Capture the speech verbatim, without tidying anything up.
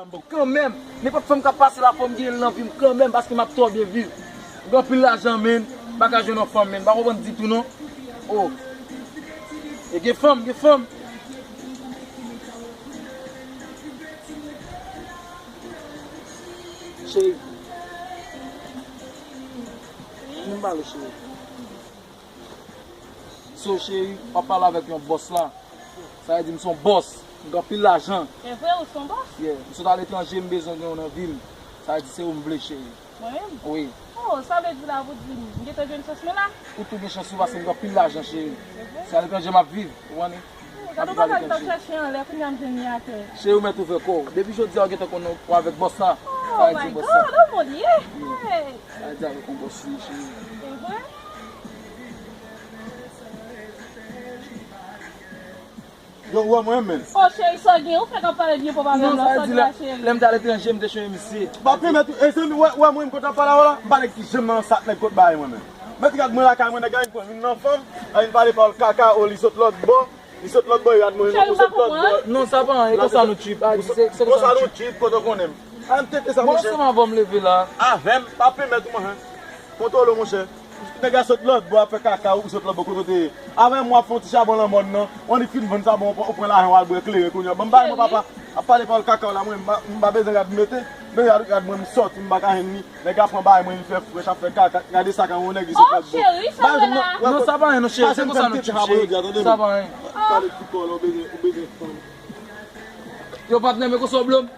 Kanmenm, nenpòt fanm k ap pase la, fò m gen l nan vi m kanmenm, paske m ap twò byen viv. M gen anpil lajan, men m pa ka jwenn yon fanm, men m pa konprann ditou non. Oh. E gen fanm, gen fanm. Cheri. Vin pale, cheri. So, cheri, w ap pale avèk yon bòs la. Sa vle di m se yon bòs. M gen anpil lajan. E vre, ou se yon bòs? Yeah. M sot aletranje, m bezwen gen w nan vi m. Sa vle di se ou m vle, cheri. Mwen menm? Wi. Oh, sa vle di la, pou di m, m gentan jwenn chans mwen la? Ou tou gen chans ou, paske m gen anpil lajan, cheri. E vre? Se aletranje m ap viv, ou konnen. Gade yon bagay m t ap chèche anlè, kounye a m jwenn li atè. Cheri, ou mèt ouvè kò w. Depi jodi a, ou gentan konnen w avèk bòs la. Oh my God, oh mon Dieu! Hey! Sa vle di avèk yon bòs li, cheri. E vre? Yo, ou wè mwen menm. Oh, cheri, sa w gen? Ou fèk ap pale byen pwòp avè m la, sa w di la, cheri? Lè m t aletranje, m te chonje misye. Papi, mèt, e se ou wè, wè mwen, m kontan pale avè w la. M pa nèg ki janm nan sa k nèg kot bagay mwen menm. Mèt gad mwen lakay mwen, nèg la vin pran youn nan fanm, la vin pale pawòl kaka, oh, li sot lòt bò. Li sot lòt bò, yo admire nou, ou sot lòt bò. Non, sa pa anyen, e konsa nou trip. A, di, se, se konsa nou trip, kote w konnen m. A, m tete sa, monchè. Bon, ansanm avè w m leve la. Avè m, pa pèmèt ou, monchè. Kontwole w, monchè. Nèg la sot lòt bò, ap fè kaka, ou sot lòt bò, kote w te ye. Avè m, w ap fè yon ti chabon lan mòn nan. Ou annik fin vann sa, bon, ou pran lajan, w al bwè kleren, kounye a. Ban m bay mwen, papa. Ap pale pawòl kaka w la, mwen, m pa, m pa bezwen rad m mete. Men rad, rad mwen, m sòti, m pa ka jwenn li. Nèg la pran bagay mwen, li fè frèch, ap fè kaka. Gade sa, kan yon nèg li sot lòt bò. Oh, cheri, sa w wè la? Non, sa pa anyen, non, cheri. Se konsa nou trip, cheri. Sa pa anyen. Pale ti kò la, ou bezwen, ou bezwen fanm. Yo, patnè, men konsa w blo m.